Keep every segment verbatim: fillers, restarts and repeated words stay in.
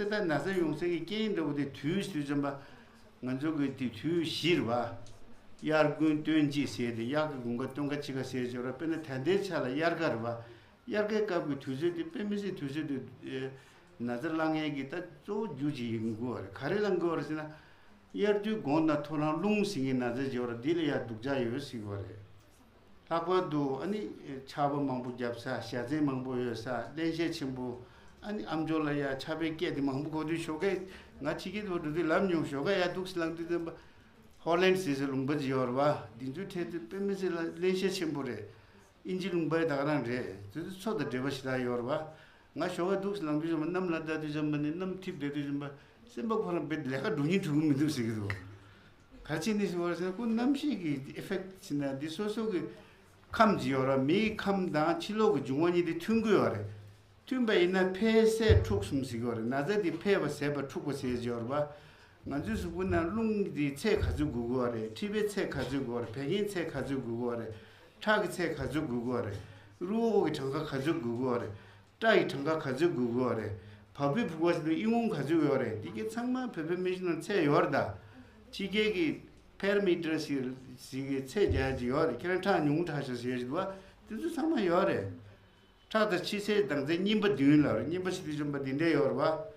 ད་ན་ཚ་ཡོང་སའི་རྐྱེན་འདྲ་བོ་དེ་དུས་དུས་ཙམ་པ། ང་ཚོ་གི་དེ་དུས་བཞི་རེད་བ། དབྱར་དགུན་སྟོན་དཔྱིད་ཟེར་ཏེ། དབྱར་གྱི་དགུན་ཁ་སྟོན་ཁ་དཔྱིད་ཁ་ཟེར་བྱས་ར། དཔེར་ན་ད་ལྟའི་ཆ་ལ་དབྱར་ཁ་རེད་བ། དབྱར་ཁའི་སྐབས་ཀྱི་དུས་ཚོད་དེ་དཔེ་མི་སྲིད་དུས་ཚོད་དེ། ཨེ། ན་ཚ་ལངས་མཁན་གྱི་ད་གཙོ་བོ་རྒྱུ་ཅིག་ཡིན་དགོས་པ་རེད། ག་རེ་ལངས་དགོས་པ་རེད་ཟེར་ན། དབྱར་དུས་དགོང་དང་ཐོ་རངས་རླུང་ཟེར་མཁན་ན་ཚ་བྱས་པ་རེད། འདི་ལ་ཡང་སྡུག་ཅག་ཡོད་ཟེར་གྱི་ཡོད་རེད། ལྷག་པར་དུ་ཨ་ནི་ཆར་པ་མང་པོ་བརྒྱབ་ས། བཞའ་ཚན་མང་པོ་ཡོད་ས། བརླན་གཤེར་ཆེན་པོ། ཨ་ནི་ཨམ་ཅོག་ལ་ཡང་ཆར་པའི་སྐད་དེ་མང་པོ་གོ་དུས། ཞོགས་ཀས་ང་ཕྱི་རྒྱལ་དུ་འགྲོ་དུས་ལབ་མྱོང་། ཞོགས་ཀས་ཡར་འདུག་སེ་ལངས་དུས་ཙམ་པ། ཧོ་ལན་ཟེར་སའི་ལུང་པ་ཅིག་ཡོད་རེད་བ། འདི་ཚོའི་འཕྲལ་དུ་དཔེ་མི་སྲིད་ལ་བརླན་གཤེར་ཆེན་པོ་རེད། དབྱིན་ཇི་ལུང་པ་ད་ག་རང་རེད། དེ་ཚོ་མཚོ་དང་འབྲེལ་བ་ཞེ་དྲག་ཡོད་རེད་བ། ང་ཞོགས་ཀས་འདུག་སེ་ལངས་དུས་ཙམ་པ། གནམ་ལ་ལྟ་དུས་ཙམ་པ་ནི། གནམ་འཐིབས་བསྡད་དུས་ཙམ་པ། སེམས་པ་ཁོ་རང་དཔེ་ལས་ཀ་འགྲོ་སྙིང་བྲོ་གི་མི་འདུག་ཟེར་གྱི་འདུག། ག་རེ་བྱས་ནས་ཟེར་བ་ཟེར་ན། ཁོ་གནམ་གཤིས་ཀྱི་ཨི་ཕེག་ཊི་ཟེར་ན། འདི་སོ་སོ་གི་ཁམས་ཅིག་ཡོད་རེད། མིའི་ཁམས་དང་ཕྱི་ལོགས་ཀྱི་འབྱུང་བ་གཉིས་དེ་མཐུན་གྱི་ཡོད་རེད། མཐུན་པ་ཡིན་ན་ཕན་སེལ་འཁྲུག་གསུམ་ཟེར་གྱི་ཡོད་རེད། ན་ཚ་འདི་ཕན་པ་ཟད་པ། འཁྲུག་པ་ཟེར་གྱི་ཡོད་རེད་བ། ང་ཚོའི་གཟུགས་པོ་ནང་རླུང་གི་ཚད་ག་ཚོད་དགོས་ཀྱི་ཡོད་རེད། མཁྲིས་པའི་ཚད་ག་ཚོད་དགོས་རེད། བད་ཀན་ཚད་ག་ཚོད་དགོས་ཀྱི་ཡོད་རེད། ཁྲག་གི་ཚད་ག་ཚོད་དགོས་ཀྱི་ཡོད་རེད། རུས་ཁོག་གི་གྲངས་ཀ་ག་ཚོད་དགོས་ཀྱི་ཡོད་རེད། སྐྲ་ཡི་གྲངས་ཀ་ག་ཚོད་དགོས་ཀྱི་ཡོད་རེད། བ་སྤུའི་ཕུང་པོ་ཟེར་དུས་ཨི་ཁུང་ག་ཚོད་ཡོད་རེད། འདི་གའི་ཚང་མ་བོད་པའི་སྨན་གཞུང་ནང་ཚད་ཡོད་རེད་ད། ཕྱི་རྒྱལ་གྱི་ཕེ་ར་མི་ཊར་ཟེར་ཟེར་གྱི་ཚད་རྒྱག་ཡ་ཅིག་ཡོད་རེད། ཁྱེད་རང་ཁྲག་ཉུང་དྲགས་ཤག་ཟེར་ཡ་ཅིག་འདུག་བ། དེ་ཚོ་ཚང་མ་ཡོད་རེད། ཁྲག་དང་ཕྱི་ཚད་ལྡང་ཚད་སྙིམ་པ་བདུན་ལབ་རེད། སྙིམ་པ་ཟེར་དུས་ཙམ་པ་འདི་འདྲས་ཡོད་རེད་བ།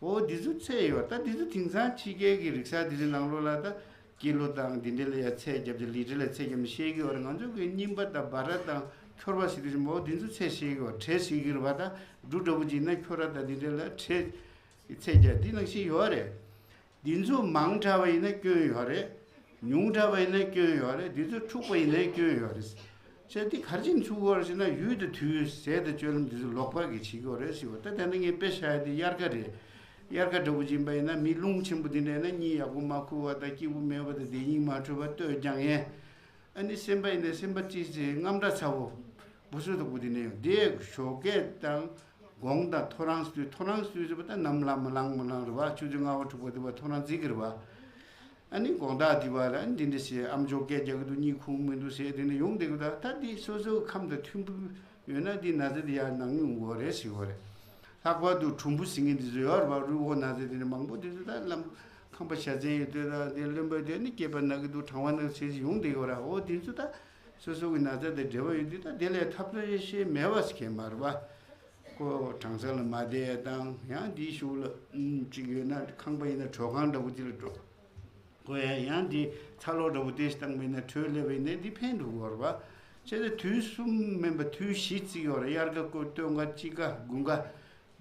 འོ་འདི་ཚོ་ཚད་ཡོད། ད་འདི་ཚོ་དེང་སང་ཕྱི་རྒྱལ་གྱི་རིག་གསར་འདི་ཚོའི་ནང་ལོགས་ལ་ད་ཀི་ལོ་དང་འདི་འདྲས་ལ་ཡ་ཚད་བརྒྱབ་བྱས། ལི་ཊར་ལ་ཚད་བརྒྱབ་ནས་བཤད་ཀྱི་ཡོད་རེད། ང་ཚོ་གི་སྙིམ་པ་དང་འབའ་ར་དང་ཁྱོར་བ་ཟེར་དུས་ཙམ་པ། འོ་འདི་ཚོ་ཚད་བཤད་ཀྱི་ཡོད། བྲེ་ཟེར་གྱི་རེད་བ། ད་འབྲུ་འདྲ་བོ་ཅིག་ཡིན་ན་ཁྱོར་བ་དང་འདི་འདྲས་ལ་བྲེ་ཚད་བརྒྱབ། འདི་ནང་བཞིན་ཡོད་རེད། འདི་ཚོ་མང་དྲགས་པ་ཡིན་ན་སྐྱོན་ཡོད་རེད། ཉུང་དྲགས་པ་ཡིན་ན་སྐྱོན་ཡོད་རེད། འདི་ཚོ་འཁྲུགས་པ་ཡིན་ན་སྐྱོན་ཡོད་རེད། བྱས་ཏེ་ག་རེ་བྱས་ནས་འཁྲུག་གི་ཡོད་རེད་ཟེར་ན། ཡུལ་དང་དུས། ཟས་དང་སྤྱོད་ལམ། འདི་ཚོ་ལོག་པ་གིས་བྱེད་ཀྱི་ཡོད་རེད་ཟེར་བ། ད་དེ་ནས་ངས་དཔེ་བཞག་ཡ་དེ་དབྱར་ཁ་རེད། དབྱར་ཁ་འདྲ་བོ་ཅིག་ཡིན་པ་ཡིན་ན། མི་རླུང་ཆེན་པོ་འདི་འདྲ་ཡིན་ན་གཉིད་ཡག་པོ་མ་ཁུག་པ་དང་། སྐྱིད་པོ་མེད་པ་དང་། བདེ་སྙིང་མ་འཕྲོད་པ། སྟོད་རྒྱག་ཡས། ཨ་ནི་སེམས་པ་ཡིན་ན་སེམས་པ་ཅིག་ཅིག་དངངས་སྐྲག་ཚ་པོ་སྦུ་སུ་དོག་པོ་དེ་འདྲ་ཡོང་། དེ་ཞོགས་ཀས་དང་དགོང་དང་ཐོ་རངས་དུས། ཐོ་རངས་དུས་ཟེར་བ་ད་ནམ་ལངས་མ་ལངས་མ་ལངས་རེད་བ། ཆུ་ཚོད་ལྔ་པ་དྲུག་པ་དེ་བ་ཐོ་རངས་རྩིས་ཀྱི་རེད་བ། ཨ་ནི་དགོང་དག་དེ་བ་ལ་ཨ་ནི་འདི་འདྲ་ཞིག་ཨམ་ཅོག་སྐད་རྒྱག་གི་འདུག། གཉིད་ཁུག་མི་འདུག་ཟེར་དེ་འདྲ་ཡོང་བསྡད་ཀྱི་འདུག། ད་འདི་སོ་སོའི་ཁམས་དང་མཐུན་པོ་ཡོད་ན་འདི་ན་ཚ་འདི་ཡར་ནང་ཡོང་གི་ཡོད་རེད་ཟེར་གྱི་ཡོད་རེད། ལྷག་པར་དུ་གྲུམ་བུ་ཟེར་མཁན་འདི་ཚོ་ཡོད་རེད་བ། རུས་ཁོག་ན་ཚ་དེ་འདྲ་མང་པོ་འདི་ཚོ་ད་ལམ་ཁང་པ་བཞའ་ཚན་ཡོད་དུས་ད་དེ་རློན་པ་དེ་ནི་སྐེད་པ་ན་གི་འདུག། གྲང་བ་ན་གི་ཟེར་ཡོང་བསྡད་ཀྱི་ཡོད་རེད། འོ་འདི་ཚོ་ད་སོ་སོ་གི་ན་ཚ་དང་འབྲེལ་བ་ཡོད་དུས་ད་དེ་ལས་ཐབས་ཤེས་མེད་པ་ཞིག་གང་ཡང་མ་རེད་བ། ཁོ་གྲང་ས་ལ་མ་བསྡད་དང་། ཡང་འདིའི་གཞུག་ལ་ཨུམ་ཅིག་ཡོད་ན་ཁང་པ་ཡིན་ན་དྲོ་ཁང་འདྲ་བོ་ཅིག་ལ་འགྲོ། ཁོ་ཡང་ཡང་འདི་ཚ་གློག་འདྲ་བོ་དེ་ཞིག་བཏང་བ་ཡིན་ན། དྲོད་སླེབས་པ་ཡིན་ན་འདི་ཕན་འགྲོ་གི་ཡོད་རེད་བ། བྱས་ཙང་དུས་གསུམ་མིན་པ་དུས་བཞི་བརྩི་གི་ཡོད་རེད། དབྱར་ཁ། སྟོན་ཁ། དཔྱིད་ཁ། དགུན་ཁ།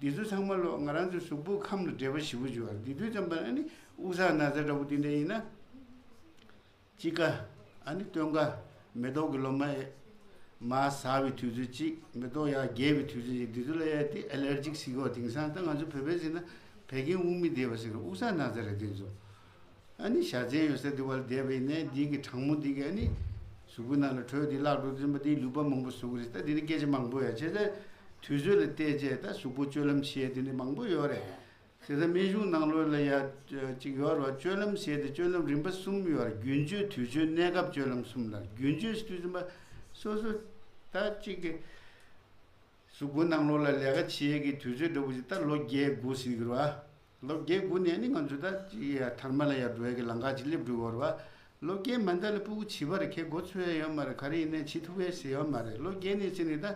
འདི་ཚོ་ཚང་མ་ལོ་ང་རང་ཚོའི་གཟུགས་པོ་ཁམས་ལ་འབྲེལ་བ་ཞེ་པོ་ཅིག་ཡོད་རེད། འདི་དུས་ཙམ་པ་ཨ་ནི་དབུགས་བཟང་ན་ཚ་འདྲ་བོ་འདི་འདྲ་ཡིན་ན། དཔྱིད་ཁ། ཨ་ནི་སྟོན་ཁ། མེ་ཏོག་གི་ལོ་མ་མར་ཟགས་པའི་དུས་ཚོད་ཅིག། མེ་ཏོག་ཡར་རྒྱས་པའི་དུས་ཚོད་ཅིག། འདི་ཚོ་ལ་ཡ་དེ་ཨེ་ལར་ཇིག་ཟེར་གྱི་ཡོད། དེང་སང་ད་ང་ཚོ་བོད་པས་ཟེར་ན་བད་ཀན་དབུགས་མི་བདེ་བ་ཟེར་གྱི། དབུགས་བཟང་ན་ཚ་རེད་དེ་ཚོ། ཨ་ནི་བཞའ་ཚན་ཡོད་ས་དེ་བ་ལ་བསྡད་པ་ཡིན་ནའི་འདི་གི་གྲང་མོ་འདི་གིས་ཨ་ནི་གཟུགས་པོ་ནང་ལ་དྲོད་འདི་བརླག་འགྲོ་དུས་ཙམ་པ་འདིས་ལུད་པ་མང་པོ་བཟོ་གི་རེད། ད་འདི་ནི་སྐད་ཆ་མང་པོ་ཡ། བྱས་ཙང་དུས་ཚོད་ལ་བལྟས་བྱས་ད་གཟུགས་པོ་སྤྱོད་ལམ་བྱེད་ཡ་དེ་འདྲ་མང་པོ་ཡོད་རེད། དེ་ལྟར་སྨན་གཞུང་ནང་ལོགས་ལ་ཡ་ཅིག་ཡོད་རེད་བ། སྤྱོད་ལམ་ཟེར་ཏེ་སྤྱོད་ལམ་རིམ་པ་གསུམ་ཡོད་རེད། རྒྱུན་སྤྱོད། དུས་སྤྱོད། གནས་སྐབས་སྤྱོད་ལམ་གསུམ་ལ། རྒྱུན་སྤྱོད་ཟེར་དུས་ཙམ་པ་སོ་སོ་ད་ཅིག་གི་གཟུགས་པོ་ནང་ལོགས་ལ་ལས་ཀ་བྱེད་ཡས་ཀྱི་དུས་ཚོད་འདྲ་བོ་ཅིག་ད་ལོ་བརྒྱད་དགུ་ཟེར་གི་རེད་བ། ལོ་བརྒྱད་དགུ་ནས་ནི་ང་ཚོ་ད་ཅིག་ཡ་དར་མ་ལ་ཡ་འགྲོ་ཡས་ཀྱི་ལམ་ཁ་ཅིག་སླེབས་འགྲོ་གི་ཡོད་རེད་བ། ལོ་བརྒྱད་མ་ཟླ་ལ་སྤུ་གུ་བྱིས་པ་རེད། ཁྱེད་མགོ་ཚོས་ཡ་ཡོད་མ་རེད། ག་རེ་ཡིན་ནའི་བྱེད་ཐུབ་ཡས་ཟེར་ཡོད་མ་རེད། ལོ་བརྒྱད་ནས་བྱས་ནས་ད་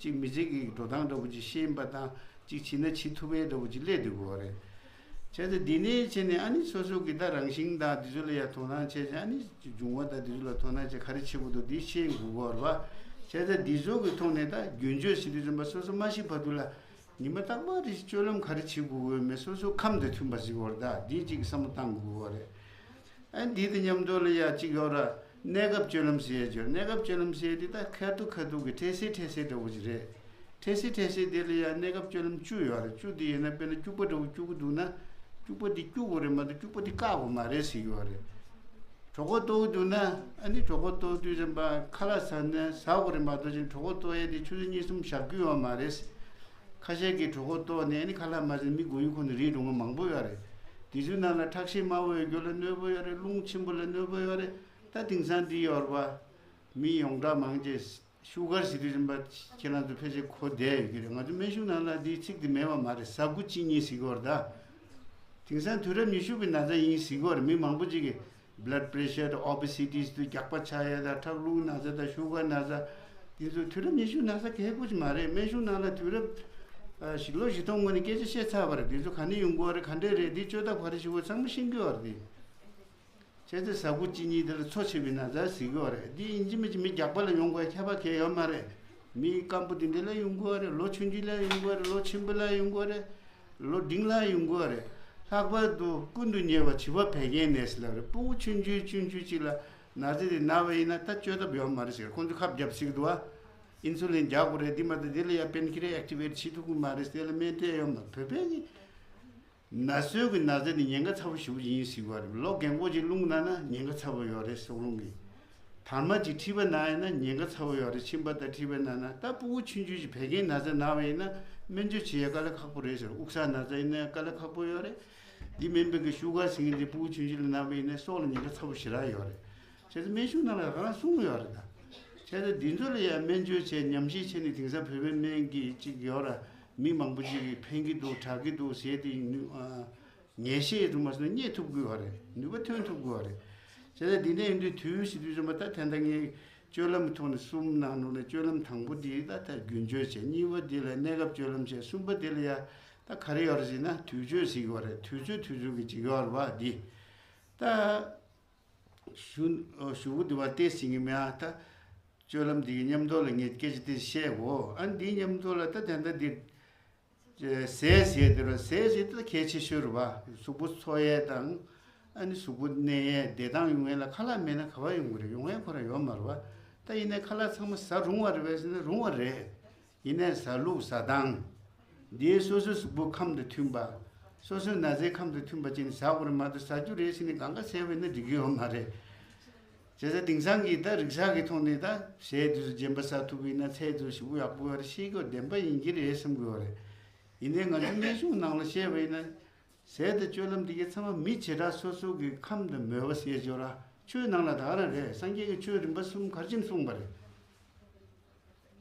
ཅིག་མི་ཚེ་གི་འགྲོ་སྟངས་འདྲ་བོ་ཅིག་ཤེས་པ་དང་། ཅིག་བྱས་ན་བྱེད་ཐུབ་ཡས་འདྲ་བོ་ཅིག་སླེབས་བསྡད་དགོས་པ་རེད། བྱས་ཙང་འདི་ནས་བྱས་ནས་ཨ་ནི་སོ་སོ་གི་ད་རང་བཞིན་དང་འདི་ཚོ་ལ་ཡ་དོ་སྣང་བྱས་བྱས། ཨ་ནི་འབྱུང་བ་དང་འདི་ཚོ་ལ་དོ་སྣང་བྱས། ག་རེ་བྱེད་དགོས་འདུག་འདི་ཤེས་དགོས་ཀྱི་ཡོད་རེད་བ། བྱས་ཙང་འདི་ཚོ་གི་ཐོག་ནས་ད་རྒྱུན་སྤྱོད་ཟེར་དུས་ཙམ་པ་སོ་སོ་མ་ཤི་བར་དུ་ལ་ཉི་མ་རྟག་པར་རེ་སྤྱོད་ལམ་ག་རེ་བྱེད་དགོས་ཀྱི་ཡོད་མེད་སོ་སོ་ཁམས་དང་མཐུན་པ་ཟེར་གྱི་ཡོད་རེད། ད་འདི་གཅིག་བསམ་བློ་བཏང་དགོས་ཀྱི་ཡོད་རེད། ཨ་ནི་འདི་དང་མཉམ་དུ་ལ་ཡ་གཅིག་ཡོད་ར། གནས་སྐབས་སྤྱོད་ལམ་ཟེར་ཡ་ཅིག་ཡོད། གནས་སྐབས་སྤྱོད་ལམ་ཟེར་ཡ་འདི་ད་ཁ་ཐུག་ཁ་ཐུག་གི་འཕྲལ་སེལ་འཕྲལ་སེལ་འདྲ་བོ་ཅིག་རེད། འཕྲལ་སེལ་འཕྲལ་སེལ་དེ་ལ་ཡ་གནས་སྐབས་སྤྱོད་ལམ་བཅུ་ཡོད་རེད། བཅུ་འདི་ཡིན་ན་དཔེར་ན་སྐྱུག་པ་འདྲ་བོ་སྐྱུག་གི་འདུག་ན། སྐྱུག་པ་འདི་སྐྱུག་དགོས་རེད་མ་གཏོགས་སྐྱུག་པ་འདི་བཀག་དགོས་མ་རེད་ཟེར་གྱི་ཡོད་རེད། གྲོད་ཁོག་ལྟོགས་ཀྱི་འདུག་ན། ཨ་ནི་གྲོད་ཁོག་ལྟོགས་དུས་ཙམ་པ་ཁ་ལག་ཟ་ན་ཟ་དགོས་རེད་མ་གཏོགས་ཅིག་གྲོད་ཁོག་ལྟོགས་ཡས་དེ་ཆུ་ཚོད་གཉིས་གསུམ་བཞག་རྒྱུ་ཡོད་མ་རེད། ཁ་ཤས་ཀྱིས་གྲོད་ཁོག་ལྟོགས་ནས་ཨ་ནི་ཁ་ལག་མ་ཟ་ནས་མི་མགོ་ཡུ་འཁོར་ནས་རིལ་འགྲོ་མཁན་མང་པོ་ཡོད་རེད། དེ་ཚོའི་ནང་ལ་ཁྲག་ཤེད་དམའ་བོ་ཡོད་རྒྱུ་ལ་གནོད་པོ་ཡོད་རེད། རླུང་ཆེན་པོ་ལ་གནོད་པོ་ཡོད་རེད། ད་དེང་སང་འདི་ཡོད་རེད་པ། མི་ཡོངས་གྲགས་མང་ཆེ་ ཤུ་གར་ཟེར་དུས་ཙམ་པ་ཁྱེད་རང་ཚོ་ཕལ་ཆེར་གོ་བསྡད་ཡོད་ཀྱི་རེད། ང་ཚོ་སྨན་གཞུང་ནང་ལ་འདིའི་ཚིག་འདི་མེད་པ་མ་རེད། ཟ་ཁུ་གཅིན་སྙི་ཟེར་གྱི་ཡོད་རེད་ད། དེང་སང་དུས་རབས་ཉི་ཤུ་པའི་ན་ཚ་ཡིན་ཟེར་གྱི་ཡོད་རེད། མི་མང་པོ་ཅིག་གིས་blood pressure དང་obesity ཟེར་དུས་རྒྱགས་པ་ཆགས་ཡས་དང་ཁྲག་རླུང་ན་ཚ་དང་ཤུ་གར་ན་ཚ། དེ་ཚོ་དུས་རབས་ཉི་ཤུ་ན་ཚ་གལ་ཁུ་ཅིག་མ་རེད། སྨན་གཞུང་ནང་ལ་དུས་རབས་ཨ་བཞི་ལོ་བཞི་སྟོང་སྔོན་ནས་སྐད་ཆ་བཤད་ཚར་བ་རེད། དེ་ཚོ་ག་ནས་ཡོང་གི་ཡོད་རེད། ག་འདྲས་རེད། འདི་བཅོས་ཐབས་ག་རེ་ཞིག་ཡོད་ཚང་མ་ཤེས་ཀྱི་ཡོད་རེད། དེ་བྱས་ཙང་ཟ་ཁུ་གཅིན་སྙི་དེ་ལ་འཚོ་བྱེད་པའི་ན་ཚ་ཟེར་གྱི་ཡོད་རེད། འདི་ཡིན་གཅིག་མིན་གཅིག་མི་རྒྱགས་པ་ལ་ཡོང་དགོས་ཁྱད་པར་གང་ཡང་ཡོད་མ་རེད། མི་སྐམ་པོ་དེ་འདྲ་ལ་ཡོང་གི་ཡོད་རེད། ལོ་ཆུང་ཆུང་ལ་ཡོང་གི་ཡོད་རེད། ལོ་ཆེན་པོ་ལ་ཡོང་གི་ཡོད་རེད། ལོ་འབྲིང་ལ་ཡོང་གི་ཡོད་རེད། ལྷག་པར་དུ་ཀུན་ཏུ་ཉེ་བ་བྱིས་པ་བད་ཀན་ནད་ཟེར་ལབ་རེད། སྤུ་གུ་ཆུང་ཆུང་ཆུང་ཆུང་ཅིག་ལ་ན་ཚ་དེ་ན་བ་ཡིན་ན་ད་བཅོས་ཐབས་ཡོད་མ་རེད་ཟེར། ཁོང་ཚོ་ཁབ་རྒྱབ་སྲིད་འདུག་ཨ། ཨིན་སུ་ལིན་རྒྱག་དགོས་རེད། འདི་མ་གཏོགས་དེ་ལ་ཡ་པན་ཁི་རེ་ཨེག་ཊི་ཝེ་ཊི་བྱེད་ཐུབ་ཀྱི་མ་རེད། དེ་ལ་སྨན་སྤྲད་ཡོད་མ་རེད། བོད་པའི་གི་ན་ཟུག་གི་ན་ཚ་ནི་ཉེན་ཁ་ཚ་པོ་ཞེ་པོ་ཡིན་ཟེར་བ་རེད། ལོ་རྒན་གོག་ཅིག་རླུང་ན་ན་ཉེན་ཁ་ཚ་པོ་ཡོད་རེད། སྲོག་རླུང་གི་དར་མ་ཅིག་མཁྲིས་པ་ན་ཡིན་ན་ཉེན་ཁ་ཚ་པོ་ཡོད་རེད། མཆིན་པ་དང་མཁྲིས་པ་ན་ན། ད་སྤུ་གུ་ཆུང་ཆུང་ཅིག་བད་ཀན་ན་ཚ་ན་བ་ཡིན་ན་སྨན་བཅོས་བྱེད་ཡ་དཀའ་ལས་ཁག་པོ་རེད་ཟེར། དབུགས་བསགས་ན་ཚ་ཡིན་ན་དཀའ་ལས་ཁག་པོ་ཡོད་རེད། འདི་མིན་པའི་གི་ཤུ་གར་ཟེར་མཁན་འདི་སྤུ་གུ་ཆུང་ཆུང་ལ་ན་བ་ཡིན་ན་སྲོག་ལ་ཉེན་ཁ་ཚ་པོ་ཞེ་དྲག་ཡོད་རེད། བྱས་ཙང་སྨན་གཞུང་ནང་ལ་ག་རང་གསུངས་ཡོད་རེད་ད། བྱས་ཙང་འདི་ཚོ་ལ་ཡང་སྨན་བཅོས་བྱས་ཉམས་ཞིབ་བྱས་ནས་དེང་སང་བོད་པའི་སྨན་གྱི་ཅིག་ཡོད་ར། མི་མང་པོ་ཅིག་གིས་ཕན་གྱི་འདུག་དྲག་གི་འདུག་ཟེར་ཏེ་ནུ་ཨ་ངེས་ཤེས་རུ་མ་སོང་རྙེད་ཐུབ་དགོས་པ་རེད། ནུས་པ་ཐོན་ཐུབ་དགོས་པ་རེད། བྱས་ཙང་འདི་འདྲ་ཡིན་དུས་དུས་ཟེར་དུས་ཙམ་པ་ད་ད་ལྟ་ངས་སྤྱོད་ལམ་ཐོག་ནས་གསུམ་ནང་ནང་ནས་སྤྱོད་ལམ་དང་པོ་འདི་ད་ད་རྒྱུན་སྤྱོད་བྱས། གཉིས་པ་འདི་ལ་གནས་སྐབས་སྤྱོད་ལམ་བྱས། གསུམ་པ་འདི་ལ་ཡ་ད་ག་རེ་ཡོད་རེད་ཟེར་ན་དུས་མཆོད་ཟེར་གྱི་ཡོད་རེད། དུས་མཆོད་དུས་མཆོད་ཀྱི་ཅིག་ཡོད་རེད་བ། འདི་ད། ཞུ་ཞུ་བོ་འདི་བ་ཏེ་ཟིན་གི་མེད་ཨ། ད་སྤྱོད་ལམ་འདི་གི་མཉམ་དུ་ལ་ངས་སྐད་ཆ་དེ་བཤད་གོ། ཨ་འདིའི་མཉམ་དུ་ལ་ད་ད་ལྟ་འདི་ཟས་ཟས་དེ་ར་ཟས་ཟས་དེ་ད་གལ་ཆེ་ཤོས་རེད་བ། གཟུགས་པོ་འཚོ་ཡས་དང་ཨ་ནི་གཟུགས་པོ་གནས་ཡས་བདེ་ཐང་ཡོང་ཡས་ལ་ཁ་ལག་མེད་ན་ག་བ་ཡོང་གི་རེད། ཡོང་ཡས་ཁོ་རང་ཡོད་མ་རེད་བ། ད་ཡིན་ནའི་ཁ་ལག་ཚང་མ་ཟ་རུང་བ་རེད་པས་ཟེར་ན་རུང་བ་རེད། ཡིན་ནའི་ཟ་ལུགས་ཟ་སྟངས། འདིའི་སོ་སོའི་གཟུགས་པོ་ཁམས་དང་མཐུན་པ། སོ་སོའི་ན་ཚའི་ཁམས་དང་མཐུན་པ་ཅན་ཟ་དགོས་རེད་མ་གཏོགས་ཟ་རྒྱུ་རེད་ཟེར་ནས་གང་ག་ཟས་པ་ཡིན་ན་འགྲིག་གི་ཡོད་མ་རེད། བྱས་ཙང་དེང་སང་གི་ད་རིག་གསར་གྱི་ཐོག་ནས་ད་ཟས་དུས་སུ་རྗེན་པ་ཟ་ཐུབ་ཡིན་ན་ཚལ་དུས་སུ་ཞེ་པོ་ཡག་པོ་ཡོད་རེད། ཤེས་དགོས་བདེན་པ་ཡིན་གྱི་རེད་བསམ་གྱི་ཡོད་རེད། ཡིན་ནའི་ང་ཚོའི་སྨན་གཞུང་ནང་ལ་བཤད་པ་ཡིན་ན། ཟས་དང་སྤྱོད་ལམ་འདི་གའི་ཚང་མ་མི་བྱེ་བྲག་སོ་སོ་གི་ཁམས་དང་མོས་པ་ཟེར་ཅིག་ཡོད་ར། ཆོས་ནང་ལ་ད་ག་རང་རེད། སངས་རྒྱས་ཀྱིས་ཆོས་རིམ་པ་གསུམ་ག་རེ་བྱས་ནས་གསུངས་པ་རེད།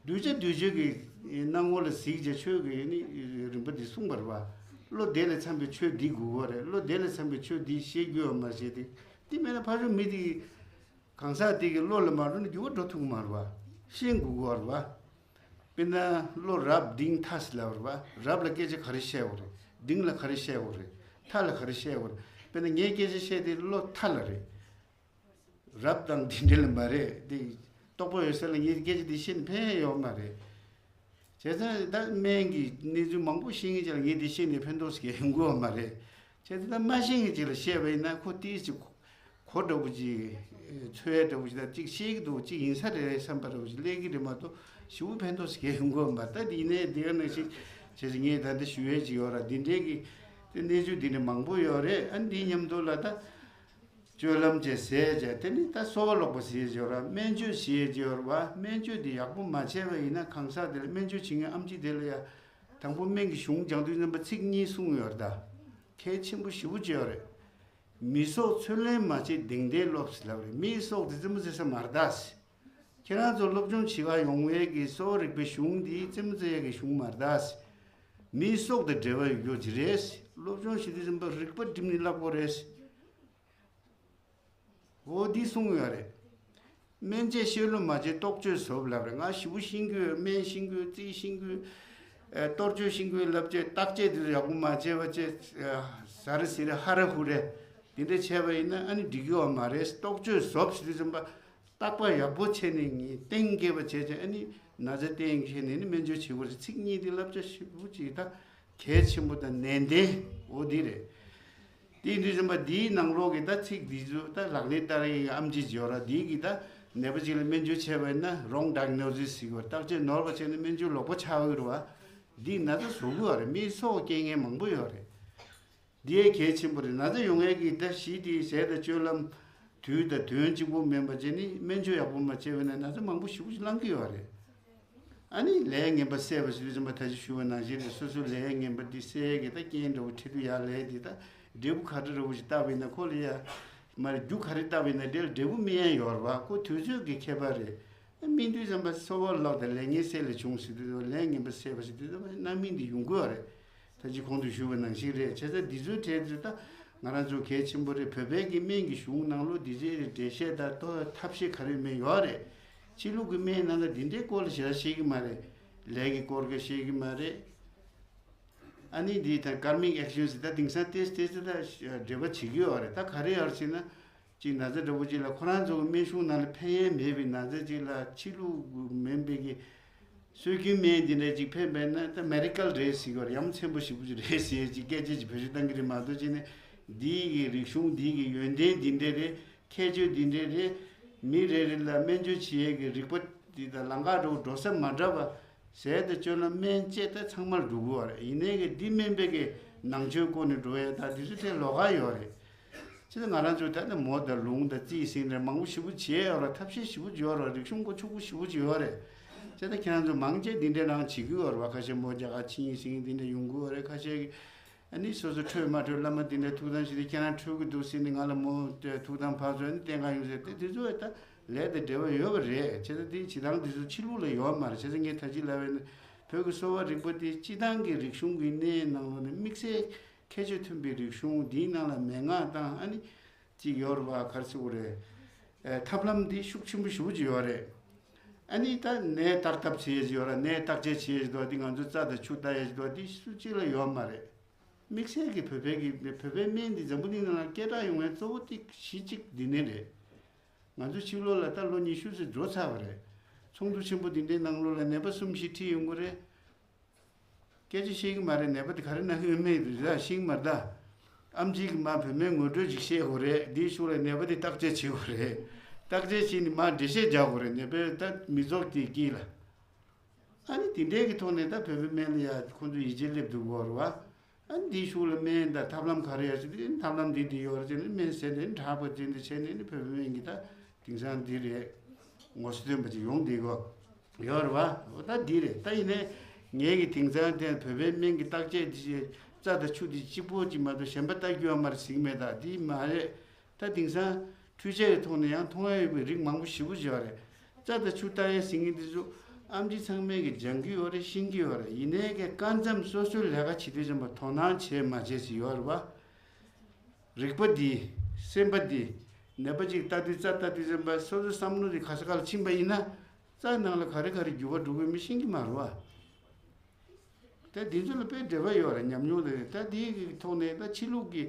གདུལ་བྱ་གདུལ་བྱ་གི་སྣང་ངོ་ལ་གཟིགས་བྱས་ཆོས་ཀྱི་ནི་རིམ་པ་འདི་གསུངས་པ་རེད་བ། བློ་བདེ་ལ་འཚམ་པའི་ཆོས་འདི་དགོས་ཀྱི་རེད། བློ་བདེ་ལ་འཚམ་པའི་ཆོས་འདི་ཤེས་རྒྱུ་ཡོད་མ་རེད་ཟེར་ཏེ། དེ་མེད་ན་ཕར་ཕྱོགས་མི་དེ་གི་གང་ཟག་དེ་གི་བློ་ལ་མ་འགྲོ་ན་འགྱུར་བ་འགྲོ་ཐུབ་ཀྱི་མ་རེད་བ། ཤེས་དགོས་ཀྱི་རེད་བ། དཔེར་ན་བློ་རབ་གཏིང་ཐ་ཟེར་ལབ་རེད་བ། རབ་ལ་སྐད་ཆ་ག་རེ་བཤད་དགོས་རེད། གཏིང་ལ་ག་རེ་བཤད་དགོས་རེད། ཐ་ལ་ག་རེ་བཤད་དགོས་རེད། དཔེར་ན་ངས་སྐད་ཆ་བཤད་དེ་བློ་ཐ་ལ་རེད། རབ་དང་དེ་འདྲ་ལ་མ་རེད་དེ། རྟོགས་པ་ཡོད་ས་ལ་ངས་སྐད་ཆ་འདི་བཤད་ནས་ཕན་ཡོད་མ་རེད། བྱས་ཙང་ད་སྨན་གྱི་གནས་ཚུལ་མང་པོ་ཤེས་མཁན་ཅིག་ལ་ངས་འདི་བཤད་ནས་ཕན་ཐོགས་ཟེར་མཁན་ཡོང་གི་ཡོད་མ་རེད། བྱས་ཙང་ད་མ་ཤེས་མཁན་ཅིག་ལ་བཤད་པ་ཡིན་ན་ཁོ་ཏིས་ཅིག་གོ་འདྲ་བོ་ཅིག་འཚོལ་ཡ་འདྲ་བོ་ཅིག་དང་ཅིག་ཤེས་ཀྱི་འདུག་ཅིག་ཡིན་ས་རེད་བསམ་པ་འདྲ་བོ་ཅིག་སླེབས་ཀྱི་རེད་མ་གཏོགས་ཞེ་པོ་ཕན་ཐོགས་ཟེར་མཁན་ཡོང་གི་ཡོད་མ་རེད། ད་འདི་ཡིན་ནའི་འདི་ག་ནང་བཞིན་བྱས་ཙང་ངས་ད་འདི་ཞུ་ཡས་ཅིག་ཡོད་ར། འདི་འདྲའི་གི་དེ་གནས་ཚུལ་འདི་འདྲ་མང་པོ་ཡོད་རེད། ཨ་འདིའི་མཉམ་དུ་ལ་ད། སྤྱོད་ལམ་བཅས་ཟས་བཅས་དེ་ནི་ད་གསོ་བ་ལོག་པ་ཟེར་གྱི་ཡོད་ར། སྨན་བཅོས་ཟེར་གྱི་ཡོད་ར་བ། སྨན་བཅོས་འདི་ཡག་པོ་མ་བྱས་པ་ཡིན་ན་གང་ཟག་དེ་ལ་སྨན་བཅོས་བྱེད་མཁན་ཨེམ་ཆི་དེ་ལ་ཡ། དང་པོ་སྨན་གྱི་གཞུང་སྦྱང་དུས་རྣམ་པ་ཚིག་གཉིས་གསུངས་ཡོད་ར་ད། གལ་ཆེན་པོ་ཞེ་པོ་ཅིག་ཡོད་རེད། མི་སྲོག་ཚུར་ལེན་མ་བྱེད་གདེང་ལྡན་སློབས་ཟེར་ལབ་རེད། མིའི་སྲོག་དེ་རྩེད་མོ་རྩེ་ས་མ་རེད་ད་ཟེར། ཁྱེད་རང་ཚོ་སློབ་སྦྱོང་བྱེད་ག་ཡོང་བའི་གི་གསོ་བ་རིག་པའི་གཞུང་འདི་རྩེད་མོ་རྩེ་ཡས་ཀྱི་གཞུང་མ་རེད་ད་ཟེར། མིའི་སྲོག་དང་འབྲེལ་བ་ཡོད་རྒྱུ་ཅིག་རེད་ཟེར། སློབ་སྦྱོང་བྱེད་དུས་རྩེད་མོ་རིག་པ་སྒྲིམ་ནས་བསླབ་དགོས་རེད་ཟེར། འོ་འདི་གསུངས་ཡོད་རེད། སྨན་དཔྱད་བཤད་ལུགས་མ་བྱེད་རྟོག་དཔྱོད་ཟོབ་ལབ་རེད། ང་ཞེ་པོ་ཤེས་ཀྱི་ཡོད། སྨན་ཤེས་ཀྱི་ཡོད། རྩིས་ཤེས་ཀྱི་ཡོད། ཨ་གཏོར་བཅོས་ཤེས་ཀྱི་ཡོད་ལབ་བྱས་བརྟག་དཔྱད་དེ་ཚོ་ཡག་པོ་མ་བྱས་པ་བྱས། ཨ་ཟ་རེ་ཟི་རེ་ཧ་ར་ཧུ་རེ་དེ་འདྲ་བྱས་པ་ཡིན་ན་ཨ་ནི་འགྲིག་གི་ཡོད་མ་རེད། རྟོག་དཔྱོད་ཟོབ་ཞེས་དུས་ཙམ་པ་བརྟག་པ་ཡག་པོ་བྱས་ནས་ངས་གཏན་འཁེལ་བ་བྱས་བྱས་ཨ་ནི་ན་ཚ་གཏན་འཁེལ་ནས་ནི་སྨན་བཅོས་བྱེད་དགོས་རེད། ཚིག་གཉིས་དེ་བསླབ་བྱ་ཞེ་པོ་ཅིག་ད་གལ་ཆེན་པོ་དང་ནན་ཏན་འོ་འདི་རེད། དེ་ཡིན་དུས་ཙམ་པ་འདིའི་ནང་ལོགས་ཀྱི་ད་ཚིག་འདི་ཚོ་ད་ལག་ལེན་བསྟར་ཡས་ཀྱི་ཨེམ་ཆི་ཅིག་ཡོད་ར། འདི་གི་ད་ནད་པ་ཅིག་ལ་སྨན་བཅོས་བྱས་པ་ཡིན་ན་wrong diagnosis ཟེར་གྱི་ཡོད་ར། བརྟག་དཔྱད་ནོར་བ་བྱས་ན་སྨན་བཅོས་ལོག་པ་ཆགས་ཡོད་རེད་བ། འདིས་ན་ཚ་བཟོ་གི་ཡོད་རེད། མིའི་སྲོག་སྐྱེལ་མཁན་མང་པོ་ཡོད་རེད། འདི་ཡས་གལ་ཆེན་པོ་རེད། ན་ཚ་ཡོང་ཡས་ཀྱི་ད་གཞི་དེ་ཟས་དང་སྤྱོད་ལམ་དུས་དང་དོན་གཅིག་པོ་མིན་པ་བྱས་ནས་སྨན་བཅོས་ཡག་པོ་མ་བྱས་པ་ཡིན་ན་ན་ཚ་མང་པོ་ཞེ་པོ་ཅིག་བསླང་གི་ཡོད་རེད། ཨ་ནི་ལས་ངན་པ་བསད་པ་ཞིག་ལ་ཅམ་པ་ད་ཅི་ཞུ་བ་ནང་བཞིན་རེད། སོ་སོའི་ལས་ངན་པ་འདི་བསད་ཀྱི་ད་རྐྱེན་འདྲ་བོ་འཕྲད་དུས་ཡར་ལས་འདི་ད་འབྲས་བུ་ག་འདྲ་འདྲ་བོ་ཞིག་བཏབ་པ་ཡིན་ན་ཁོ་ལ་ཡ་མ་རེད། རྒྱུ་ག་རེ་བཏབ་པ་ཡིན་ན་འདྲ་ལ་འབྲས་བུ་སྨིན་ཡ་ཡོད་རེད་བ། ཁོ་དུས་ཚོད་ཀྱི་ཁྱད་པར་རེད། སྨིན་དུས་ཙམ་པ་སོ་པ་ལོག་དང་ལས་ངན་བསལ་ལས་བྱུང་ཟེར་དུས་ཙམ་པ་ལས་ངན་པ་བསལ་བ་ཟེར་དུས་ཙམ་པ་རྣམ་སྨིན་འདི་ཡོང་གི་ཡོད་རེད། ད་ཅི་གོང་དུ་ཞུས་པ་ནང་བཞིན་རེད། བྱས་ཙང་འདི་ཚོའི་གྲས་ཚོ་ད་ང་རང་ཚོ་གལ་ཆེན་པོ་རེད། བོད་པའི་གི་སྨན་གྱི་གཞུང་ནང་ལོགས་འདི་ཚོའི་འགྲེལ་བཤད་དང་ཐོ་ཐབས་ཤེས་ག་རེ་མེད་ཡོད་རེད། ཕྱི་ལུགས་ཀྱི་སྨན་ནང་ལ་འདི་འདྲའི་སྐོར་ལ་ཞེ་དྲག་ཤེས་ཀྱི་མ་རེད། ལས་ཀྱི་སྐོར་ག་ཤེས་ཀྱི་མ་རེད། ཨ་ནི་འདི་ད་ཀར་མིག་ཨེག་ཤན་ཟེར་ད་དེང་སང་ཏེས་ཏེས་ད་འགྲེལ་པ་བྱེད་ཀྱི་ཡོད་རེད། ད་ག་རེ་ཡོད་རེད་ཟེར་ན། ཅིག་ན་ཚ་འདྲ་པོ་ཅིག་ལ་ཁོ་རང་ཚོ་གི་སྨན་གཞུང་ནང་ལ་ཕན་ཡས་མེད་པའི་ན་ཚ་ཅིག་ལ་ཕྱི་ལུགས་མིན་པའི་གི་སྲོལ་རྒྱུན་སྨན་འདི་འདྲ་ཅིག་ཕན་པས་ན་ད་མེ་ར་ཀལ་རེད་ཟེར་གི་ཡོད་རེད། ཡ་མཚན་པོ་ཞེ་པོ་ཅིག་རེད་ཟེར་ཅིག་སྐད་ཆ་ཅིག་བེད་སྤྱོད་གཏང་གི་རེད་མ་གཏོགས། ཅིག་ནས་འདི་གི་རིག་གཞུང་འདི་གི་ཡོན་ཏན་འདི་འདྲ་རེད། ཁྱད་ཆོས་འདི་འདྲ་རེད། མི་རེ་རེ་ལ་སྨན་བཅོས་བྱེད་ཡས་ཀྱི་རིག་པ་འདི་དང་ལམ་ཁ་འགྲོ་འགྲོ་ས་མ་འདྲ་བ། ཟས་དང་སྤྱོད་ལམ་སྨན་བཅས་ད་ཚང་མར་འགྲོ་གི་ཡོད་རེད། ཡིན་ནའི་གི་འདི་སྨན་པའི་གི་ནང་ཆོས་སྐོར་ནས་འགྲོ་ཡས་ད་འདི་ཚོ་དེ་ལོགས་ཀ་ཡོད་རེད། ཅེས་ང་རང་ཚོས་ད་ནི་མོ་དང་ལུང་དང་རྩིས་ཟིན་རེད། མང་པོ་ཞེ་པོ་བྱས་ཡོད་རེད། ཐབས་ཤེས་ཞེ་པོ་ཡོད་རེད། རིག་གཞུང་གོ་ཆོག་པོ་ཞེ་པོ་ཅིག་ཡོད་རེད། ཅེས་ད་ཁྱེད་རང་ཚོ་མང་ཆེ་འདི་འདྲའི་རང་བྱེད་ཀྱི་ཡོད་རེད་བ། ཁ་ཤས་མོ་རྒྱ་གར་ཕྱིན་ཡིན་ཟིན་འདི་འདྲ་ཡོང་གི་ཡོད་རེད། ཁ་ཤས་ཀྱི་ཨ་ནི་སོ་སོ་འཕྲོད་མ་འཕྲོད་བླ་མ་འདི་འདྲ་ཐུགས་དམ་བཞེས་ཏེ་ཁྱེད་རང་འཕྲོད་ཀྱི་འདུག་ཟེར་ནས་ང་ལ་མོ་ཐུགས་དམ་ཕར་ཚུར་ནས་བསྟེན་ག་ཡོང་ཟེར་ཏེ་དེ་ཚོ་ད་ལས་དང་འབྲེལ་བ་ཡོད་པ་རེད། བྱས་ཙང་དེ་བྱེད་སྟངས་དེ་ཚོ་ཕྱི་ལུགས་ལ་ཡོད་མ་རེད། བྱས་ཙང་ངས་ད་ཅི་ལབ་པ་ཡིན་ན་བོད་ཀྱི་གསོ་བ་རིག་པ་དེ་སྤྱི་བཏང་གི་རིག་གཞུང་གི་གནས་ནང་ལོགས་ནས་དམིགས་བསལ་ཁྱད་ཆོས་མཐུན་པའི་རིག་གཞུང་འདིའི་ནང་ལ་མན་ངག་དང་ཨ་ནི་ཅིག་ཡོད་རེད་བ། ག་རེ་ཟེར་དགོས་རེད། ཨེ་ཐབས་ལམ་འདི་ཤུགས་ཆེན་པོ་ཞེ་པོ་ཅིག་ཡོད་རེད། ཨ་ནི་ད་ནད་བརྟག་ཐབས་བྱེད་ཡས་ཅིག་ཡོད་རེད། ནད་བརྟག་དཔྱད་བྱེད་ཡས་ཅིག་འདུག་བ། འདི་ང་ཚོ་རྩ་དང་ཆུ་བལྟ་ཡས་ཅིག་འདུག་བ། འདི་སུ་གཅིག་ལ་ཡོད་མ་རེད། དམིགས་བསལ་གྱི་བོད་པའི་གི་བོད་པའི་སྨན་འདི་འཛམ་བུ་གླིང་ནང་ལ་སྐད་གྲགས་ཡོང་བའི་གཙོ་བོ་ཏིག་གཞི་གཅིག་འདི་ནས་རེད། ང་ཚོ་ཕྱི་ལོགས་ལ་ད་ལོ་ཉི་ཤུ་ཙམ་འགྲོ་ཚར་བ་རེད། ཚོགས་འདུ་ཆེན་པོ་འདི་འདྲའི་ནང་ལོགས་ལ་ནད་པ་གསུམ་བཞི་ཁྲིད་ཡོང་གི་རེད། སྐད་ཆ་བཤད་གི་མ་རེད། ནད་པ་དེ་ག་རེ་ན་ཧུན་མེད་དུ་ཟ་ཤིང་མ་ད། ཨམ་ཆི་གི་མ་བུད་མེད་ངོ་སྤྲོད་ཅིག་བཤད་དགོས་རེད། འདིའི་ཤུགས་ལ་ནད་པ་དེ་བརྟག་དཔྱད་བྱེད་དགོས་རེད། བརྟག་དཔྱད་བྱས་ནས་མ་འགྲེལ་བཤད་རྒྱག་དགོས་རེད། ནད་པས་ད་མི་ཚོགས་དེའི་དཀྱིལ་ལ། ཨ་ནི་དེ་འདྲའི་གི་ཐོག་ནས་ད་བོད་པའི་སྨན་ལ་ཡ་ཁོང་ཚོ་ཡིད་ཆེས་སླེབས་འདུག་གོ་རེད་བ། ཨ་ནི་འདིའི་ཤུགས་ལ་སྨན་ད་ཐབས་ལམ་ག་རེ་ཡ་ཞིག་དེ་ཐབས་ལམ་འདི་འདི་ཡོད་རེད་ཅེས་ནས་སྨན་ཟས་དེ་དྲག་པ་ཅན་དེ་བྱས་ནས་ནི་བོད་པའི་སྨན་གྱི་ད་དེང་སང་འདི་རེད། ངོ་སོ་སྟོན་པ་ཅིག་ཡོང་བསྡད་གོ་ཡོད་རེད་བ། འོ་ད་འདི་རེད། ད་ཡིན་ནའི་ངས་གི་དེང་སང་དེ་བོད་པའི་སྨན་གྱི་བརྟག་དཔྱད་འདི་རྩ་དང་ཆུ་འདི་གཅིག་པོ་ཅིག་མ་གཏོགས་གཞན་པ་བལྟ་རྒྱུ་ཡོད་མ་རེད་ཟེར་གི་མེད། ད་འདི་མ་རེད། ད་དེང་སང་འཕྲུལ་ཆས་ཀྱི་ཐོག་ནས་ཡང་མཐོང་ཡ་ཡོད་པའི་རིགས་མང་པོ་ཞེ་པོ་ཅིག་ཡོད་རེད། རྩ་དང་ཆུ་བལྟ་ཡ་ཟེར་མཁན་དེ་ཚོ་ཨེམ་ཆི་ཚང་མས་ཀྱི་སྦྱང་གི་ཡོད་རེད། ཤེས་ཀྱི་ཡོད་རེད། ཡིན་ནའི་ཀྱི་སྐབས་མཚམས་སོ་སོའི་ལས་ཀ་བྱེད་དུས་ཙམ་པ་དོ་སྣང་བྱས་མ་བྱས་ཟེར་ཡོད་རེད་བ། རིག་པ་འདི་སེམས་པ་འདི་ནད་པ་ཅིག་ལྟ་དུས་རྩ་ལྟ་དུས་ཙམ་པ་སོ་སོའི་བསམ་བློ་དེ་ག་ས་ག་ལ་ཕྱིན་པ་ཡིན་ན་རྩ་ནང་ལ་ག་རེ་ག་རེ་འགྱུར་བ་འགྲོ་གི་ཡོད་མེད་ཤེས་ཀྱི་མ་རེད་བ། དེ་འདི་ཚོ་ལ་དཔེ་འབྲེལ་བ་ཡོད་རེད། ཉམས་མྱོང་དེ་རེད། ད་འདིའི་གི་ཐོག་ནས་ད་ཕྱི་ལུགས་ཀྱི་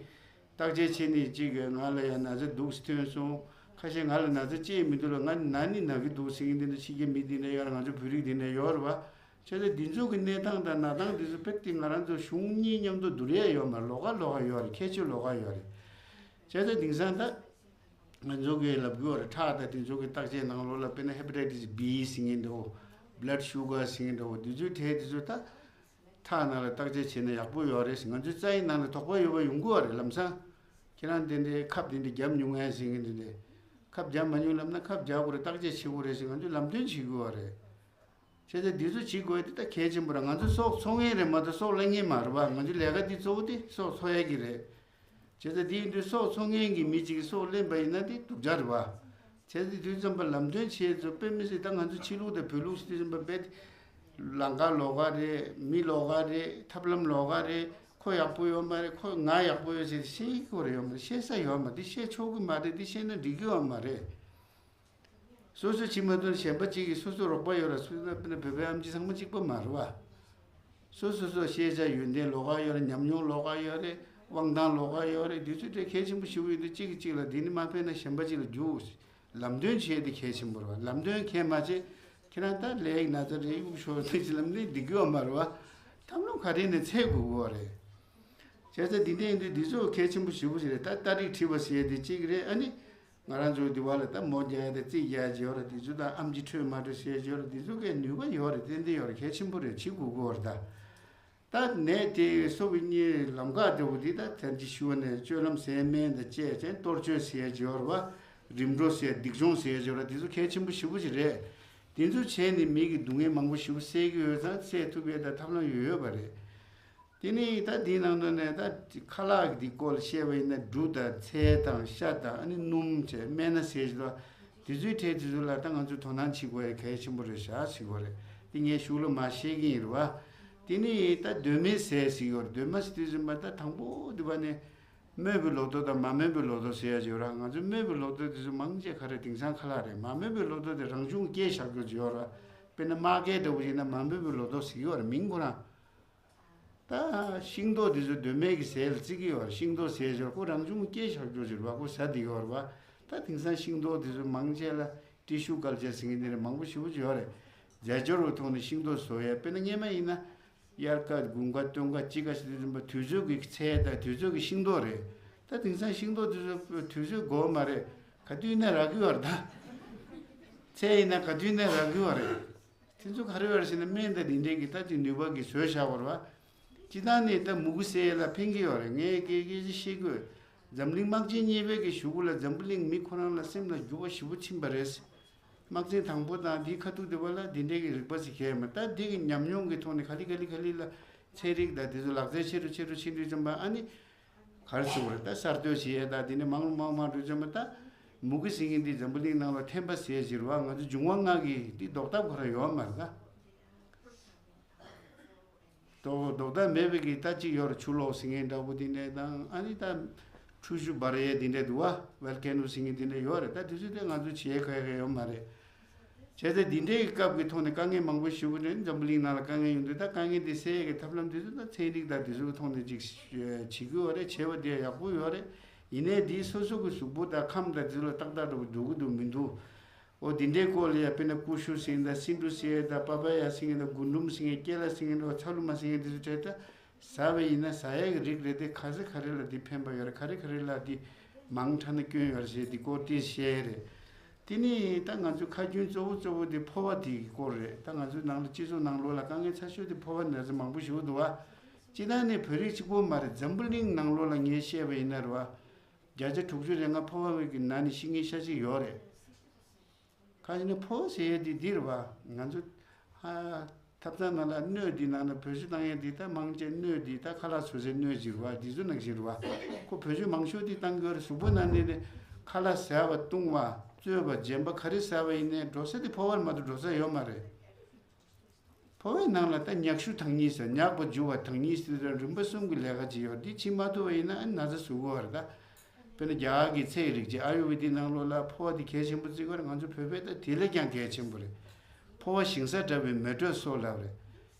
བརྟག་དཔྱད་བྱས་ནས་ཅིག་ང་ལ་ཡང་ན་ཚ་འདུག་སེ་ཐོན་སོང་། ཁ་ཤས་ང་ལ་ན་ཚ་ཅི་ཡང་མི་འདུག་ལ་ང་ན་ནི་ན་གི་འདུག་ཟེར་མཁན་འདི་འདྲ་ཕྱི་རྒྱལ་མི་འདི་འདྲ་ཡོད་རེད། ང་ཚོ་བོད་རིགས་འདི་འདྲ་ཡོད་རེད་བ། བྱས་ཙང་འདི་ཚོ་གི་གནས་སྟངས་དང་ན་སྟངས་འདི་ཚོ་དཔེ་དེ་ང་རང་ཚོ་གཞུང་གཉིས་མཉམ་དུ་བསྡུར་ཡས་ཡོད་མ་རེད། ལོགས་ཀ་ལོགས་ཀ་ཡོད་རེད། ཁྱད་ཆོས་ལོགས་ཀ་ཡོད་རེད། བྱས་ཙང་དེང་སང་ད། ང་ཚོ་གི་ལབ་དགོས་རེད། ཁྲག་དང་དེ་ཚོ་གི་བརྟག་དཔྱད་ནང་ལོགས་ལ་དཔེར་ན་ཧེ་པ་ཊའི་ཊི་སི་བི་ཟེར་མཁན་འདྲ་བོ། བྷི་ལཌ་ཤུ་གར་ཟེར་མཁན་འདྲ་བོ། དེ་ཚོའི་གྲས་དེ་ཚོ་ད་ཁྲག་ནང་ལ་བརྟག་དཔྱད་བྱས་ན་ཡག་པོ་ཡོད་རེད་ཟེར། ང་ཚོའི་རྩ་ཡི་ནང་ལ་དོགས་པ་ཡོད་པ་ཡོང་གི་ཡོད་རེད། ལམ་སང་ཁྱེད་རང་དེ་འདྲའི་ཁབ་དེ་འདྲ་བརྒྱབ་མྱོང་ངས་ཟེར་མཁན་དེ་འདྲ། ཁབ་བརྒྱབ་མ་མྱོང་ལབ་ན་ཁབ་བརྒྱབ་དགོས་རེད། བརྟག་དཔྱད་བྱེད་དགོས་རེད་ཟེར། ང་ཚོས་ལམ་སྟོན་བྱེད་དགོས་པ་རེད། བྱས་ཙང་འདི་ཚོ་བྱེད་དགོས་དེ་ད་གལ་ཆེན་པོ་རེད། ང་ཚོ་སྲོག་འཚོ་མཁན་རེད་མ་གཏོགས་སྲོག་བླུ་མཁན་མ་རེད་བ། ང་ཚོའི་ལས་ཀ་འདི་གཙོ་བོ་དེ་སྲོག་འཚོ་ཡ་གི་རེད། བྱས་ཙང་འདི་ཡིན་དུས་སྲོག་འཚོ་མཁན་གྱི་མི་གཅིག་གིས་སྲོག་བླུས་པ་ཡིན་ན་དེ་སྡུག་ཅག་རེད་བ། བྱས་ཙང་དུས་ཙམ་པ་ལམ་སྟོན་བྱས་ཚོ་དཔེ་མི་སྲིད་ད་ང་ཚོ་ཕྱི་ལུགས་དང་བོད་ལུགས་ཟེར་དུས་ཙམ་པ་དཔེ་ལམ་ཁ་ལོགས་ཀ་རེད། མི་ལོགས་ཀ་རེད། ཐབས་ལམ་ལོགས་ཀ་རེད། ཁོ་ཡག་པོ་ཡོད་མ་རེད། ཁོ་ང་ཡག་པོ་ཡོད་ཟེར་བཤད་ཀྱི་ཡོད་མ་རེད། བཤད་ས་ཡོད་མ་རེད། འདི་བཤད་ཆོག་གི་མ་རེད། འདི་བཤད་ན་འགྲིག་གི་ཡོད་མ་རེད། སོ་སོ་གཅིག་མ་གཏོགས་གཞན་པ་གཅིག་གིས་སོ་སོ་རོགས་པ་ཡོད་ར། སོ་སོ་དཔེར་ན་བོད་པའི་ཨེམ་ཆི་ཚང་མ་གཅིག་པ་མ་རེད་བ། སོ་སོ་སོ་ཤེས་བྱ་ཡོན་ཏན་ལོགས་ཀ་ཡོད་རེད། ཉམས་མྱོང་ལོགས་ཀ་ཡོད་རེད། དབང་ཐང་ལོགས་ཀ་ཡོད་རེད། དུས་ཚོད་དེ་གལ་ཆེན་པོ་ཞིག་ཡིན་དུས་གཅིག་གིས་གཅིག་ལ་འདི་ནི་མ་ཕན་ན་གཞན་པ་གཅིག་ལ་རྒྱུགས། ལམ་སྟོན་བྱེད་དེ་གལ་ཆེན་པོ་རེད་བ། ལམ་སྟོན་གལ་མ་བྱེད། ཁྱེད་རང་ད་ལས་ཡག་ན་ཚ་རེད་གཡུག་ཤོར་དེ་ཅི་ལམ་སྟོན་འདི་དགོས་བ་མ་རེད་བ། ཐབས་ལམ་ག་རེ་ནས་འཚོལ་དགོས་དགོས་བ་རེད། བྱས་ཙང་འདི་འདྲ་ཡིན་དུས་འདི་ཚོ་གལ་ཆེན་པོ་ཞེ་པོ་ཞིག་རེད། ད་ཏ་རིག་ཁྲིད་པ་ཟེར་ཡ་དེ་གཅིག་རེད། ཨ་ནི་ང་རང་ཚོ་འདི་བ་ལ་ད་མོ་རྒྱག་ཡ་དང་རྩིས་རྒྱག་ཡ་ཅིག་ཡོད་རེད། དེ་ཚོ་ད་ཨེམ་ཆི་འཕྲོད་མ་འཕྲོད་ཟེར་ཡ་ཅིག་ཡོད་རེད། དེ་ཚོ་གའི་ནུས་པ་ཡོད་རེད། ཏན་ཏན་ཡོད་རེད། གལ་ཆེན་པོ་རེད། བྱེད་དགོས་ཀྱི་ཡོད་རེད། ད་ད་ནད་དེ་གསོ་བའི་གཉིས་ལམ་ཁ་དེ་བོ་འདི་ད་ད་ཅི་ཞུ་བ་ནས་སྤྱོད་ལམ་ཟས་སྨན་དང་བཅས་ཅན་གཏོར་བཅོས་ཟེར་ཡ་ཅིག་ཡོད་རེད་བ། རིམ་གྲོ་ཟེར་ཡ་སྡིག་སྦྱོང་ཟེར་ཡ་ཅིག་ཡོད་རེད། དེ་ཚོ་གལ་ཆེན་པོ་ཞེ་པོ་ཅིག་རེད། དེ་ཚོ་བྱས་ནས་མི་གི་སྡུག་བསྔལ་མང་པོ་ཞེ་པོ་སེལ་གྱི་ཡོད་ཙང་སེལ་ཐུབ་ཡ་ད་ཐབས་ལམ་ཡོད་ཡོད་པ་རེད། དེ་ནི་ད་འདིའི་ནང་དུ་ནས་ད་ཁ་ལག་གི་འདི་སྐོར་ལ་བཤད་པ་ཡིན་ན་འབྲུ་དང་ཚལ་དང་ཤ་དང་ཨ་ནི་སྣུམ་བྱས་སྨན་སྣ་ཟེར་གྱི་འདུག་དེ་ཚོའི་གྲས་དེ་ཚོ་ལ་ད་ང་ཚོས་དོ་སྣང་བྱེད་དགོས་ཡ་གལ་ཆེན་པོ་རེད་ཤག་ཟེར་གྱི་ཡོད་རེད། དེ་ངས་གཞུག་ལ་མར་བཤད་ཀྱི་ཡིན་རེད་བ། དེ་ནས་ད་གདོད་མའི་ཟས་ཟེར་གྱི་ཡོད་རེད། གདོད་མ་ཟེར་དུས་ཙམ་པ་ད་དང་པོ་དེ་བ་ནས་སྨོས་པའི་ལོ་ཐོག་དང་མ་སྨོས་པའི་ལོ་ཐོག་ཟེར་ཡ་ཅིག་ཡོད་རེད། ང་ཚོས་སྨོས་པའི་ལོ་ཐོག་དེ་ཚོ་མང་ཆེ་ག་རེ་དེང་སང་ཁ་ལག་རེད། མ་སྨོས་པའི་ལོ་ཐོག་དེ་རང་བྱུང་སྐྱེས་བཞག་རྒྱུ་ཅིག་ཡོད་རེད། དཔེར་ན་དམག་སྐད་འདྲ་བོ་ཡིན་ན་མ་སྨོས་པའི་ལོ་ཐོག་ཟེར་གྱི་ཡོད་རེད། མིང་ཁོ་རང་། ད་ཤིང་ཏོག་འདི་ཚོ་གདོད་མའི་གི་ཟས་ལ་བརྩི་གི་ཡོད་རེད། ཤིང་ཏོག་ཟས་ཟེར་ཁོ་རང་བྱུང་སྐྱེས་བཞག་རྒྱུ་ཟེར་བ། ཁོ་ཟ་འདི་ཡོད་རེད་བ། ད་དེང་སང་ཤིང་ཏོག་འདི་ཚོ་མང་ཆེ་ལ་ཊི་ཤུ་ཀལ་ཅར་ཟེར་མཁན་འདི་རེད། མང་པོ་ཞེ་པོ་ཅིག་ཡོད་རེད། རྫས་སྦྱོར་བའི་ཐོག་ནས་ཤིང་ཏོག་བཟོ་ཡ། དཔེར་ན་སྔོན་མ་ཡིན་ན་དབྱར་ཁ་དགུན་ཁ་སྟོན་ཁ་དཔྱིད་ཁ་ཟེར་དུས་ཙམ་པ་དུས་ཚོད་ཀྱི་ཚལ་དང་དུས་ཚོད་ཀྱི་ཤིང་ཏོག་རེད། ད་དེང་སང་ཤིང་ཏོག་འདི་ཚོ་དུས་ཚོད་འགོར་མ་རེད། ག་དུས་ཡིན་ན་རག་གི་ཡོད་རེད། ད་ཚལ་ཡིན་ན་ག་དུས་ཡིན་ན་རག་གི་ཡོད་རེད། དེ་ཚོ་ག་རེ་ཡོད་རེད་ཟེར་ན་སྨན་དང་དེ་འདྲས་ཀྱི་ད་ཅིག་ནུས་པ་གི་བཟོས་བཞག་པ་རེད་བ། སྤྱིར་བཏང་ནས་ད་མུ་གེ་སེལ་ཡས་ལ་ཕན་གྱི་ཡོད་རེད། ངས་སྐད་སྐད་ཅིག་བཤད་དགོས། འཛམ་གླིང་དམག་ཆེན་གཉིས་པའི་གི་གཞུག་གུ་ལ་འཛམ་བུ་གླིང་མི་ཁོ་རང་ལ་སེམས་ལ་འགྱུར་བ་ཞེ་པོ་ཕྱིན་པ་རེད། དམག་ཆེན་དང་པོ་དང་དེའི་ཁ་ཐུག་དེ་བ་ལ་དེ་འདྲས་ཀྱི་རིག་པ་ཞིག་གས་མ། ད་དེ་གི་ཉམས་མྱོང་གི་ཐོག་ནས་ག་ལེ་ག་ལེ་ག་ལེ་ལ་ཚན་རིག་དང་དེ་ཚོ་ལག་རྩལ་ཆེ་རུ་ཆེ་རུ་ཕྱིན་དུས་ཙམ་པ་ཨ་ནི། ག་རེ་ཟེར་བ་རེད། ད་གསར་གཏོད་བྱེད་ཡས་ད་དེ་ནས་མང་རུ་མང་མང་འགྲོ་ཙམ་པ་ད། མུ་གེ་ཟེར་མཁན་འདི་འཛམ་བུ་གླིང་ནང་ལ་ཐན་པ་ཟེར་ཟེར་བ། ང་ཚོ་འབྱུང་བ་ལྔ་གི་འདི་ལྡོག་ཐབས་ཁོ་རང་ཡོད་མ་རེད་ད། ལྡོག་ལྡོག་ཐབས་མེད་པའི་གི་ད་ཅིག་ཡོད་རེད། ཆུ་ལོག་ཟེར་མཁན་འདྲ་པོ་དེ་འདྲས་དང་ཨ་ནི་ད། ཁྲུས་ཆུ་འབར་ཡས་དེ་འདྲས་འདུག་བ། ཝོལ་ཀེ་ནོ་ཟེར་མཁན་དེ་འདྲས་ཡོད་རེད། ད་དེ་ཚོ་དེ་ང་ཚོ་བྱེད་ཁ་ཡ་ཡོད་མ་རེད། བྱས་ཙང་འདི་འདྲའི་སྐབས་ཀྱི་ཐོག་ནས་དཀའ་ངལ་མང་པོ་ཞེ་པོ་རེད། འཛམ་བུ་གླིང་ནང་ལ་དཀའ་ངལ་ཡོང་དུས་ད་དཀའ་ངལ་འདི་སེལ་ཡས་ཀྱི་ཐབས་ལམ་དེ་ཚོ་ད་ཚན་རིག་དང་དེ་ཚོའི་ཐོག་ནས་ཅིག་བྱེད་དགོས་པ་རེད། བྱས་པ་དེ་ཡག་པོ་ཡོད་རེད། ཡིན་ནའི་འདིའི་སོ་སོ་གི་གཟུགས་པོ་དང་ཁམས་དང་དེ་ཚོ་ལ་ཏག་ཏག་འགྲོ་གི་འདུག་གི་འདུག་མི་འདུག་འོ་འདི་འདྲའི་སྐོར་ལ་ཡ་དཔེར་ན་ཀུ་ཤུ་ཟེར་མཁན་དང་སེ་འབྲུ་ཟེར་ཡས་དང་པ་པ་ཡ་ཟེར་མཁན་དང་རྒུན་འབྲུམ་ཟེར་མཁན་ཀེ་ལ་ཟེར་མཁན་དང་ཚ་ལུ་མ་ཟེར་མཁན་དེ་ཚོ་བྲིས་ད། ཟ་བ་ཡིན་ན་ཟ་ཡག་གི་རིགས་རེད་དེ། ག་ས་ག་རེ་ལ་འདི་ཕན་པ་ཡོད་རེད། ག་རེ་ག་རེ་ལ་འདི་མང་དྲགས་ན་སྐྱོན་ཡོད་རེད་ཟེར་འདི་སྐོར་དེ་བཤད་རེད། དེ་ནས་ད་ང་ཚོའི་ཁ་རྒྱུན་གཙོ་བོ་གཙོ་བོ་དེ་ཕོ་བ་དེའི་སྐོར་རེད། ད་ང་ཚོའི་ནང་ལ་སྤྱི་ཚོགས་ནང་ལོགས་ལ་དཀའ་ངལ་ཚ་ཤོས་དེ་ཕོ་བ་ན་ཚ་མང་པོ་ཞིག་འདུག་བ། སྤྱིར་བཏང་ནས་བོད་རིགས་གཅིག་པོ་མ་རེད། འཛམ་བུ་གླིང་ནང་ལོགས་ལ་ངས་བཤད་པ་ཡིན་ན་རེད་བ། བརྒྱ་ཆ་དྲུག་ཅུ་རེ་ལྔ་ཕོ་བ་གི་ནང་ནས་ཤི་མཁན་ཤ་གཅིག་ཡོད་རེད། གང་ཡིན་ན་ཕོ་བ་ཟེར་ཡས་འདི་འདི་རེད་བ། ང་ཚོ་ཧ་ཐབ་ཚང་ནང་ལ་སྣོད་འདི་ནང་ན་བེད་སྤྱོད་བཏང་ཡས་འདི་ད་མང་ཆེ་སྣོད་འདི་ད་ཁ་ལག་བཟོ་སའི་སྣོད་ཅིག་རེད་བ། འདི་ཚོ་ནང་བཞིན་རེད་བ། ཁོ་བེད་སྤྱོད་མང་ཤོས་འདི་བཏང་གི་ཡོད་རེད། གཟུགས་པོ་ནང་ནས་ནི་ཁ་ལག་ཟ་བ་བཏུང་བ་བཙོས་པ་རྗེན་པ་ག་རེ་ཟ་བ་ཡིན་ནའི་འགྲོ་ས་འདི་ཕོ་བར་མ་གཏོགས་འགྲོ་ས་ཡོད་མ་རེད། ཕོ་བའི་ནང་ལ་ད་མྱག་ཤུ་དང་གཉིས་ཟེར། མྱག་པ་འཇུ་བ་དང་གཉིས་ཟེར། རིམ་པ་གསུམ་གྱི་ལས་ཀ་ཅིག་ཡོད། འདི་བྱེད་མ་ཐུབ་པ་ཡིན་ན་ཨ་ནི་ན་ཚ་ཟུག་གི་ཡོད་རེད་ད། དཔེར་ན་རྒྱ་གར་གྱི་ཚེ་ཡི་རིག་བྱེད་ཨ་ཡུར་ཝེ་དིག་ནང་ལོགས་ལ་ཕོ་བ་འདི་གལ་ཆེན་པོ་བརྩི་གི་ཡོད་རེད། ང་ཚོ་བོད་པས་ད་དེ་ལས་ཀྱང་གལ་ཆེན་པོ་རེད། ཕོ་བ་ཞིང་ས་འདྲ་བའི་མེ་དྲོད་གསོ་ལབ་རེད།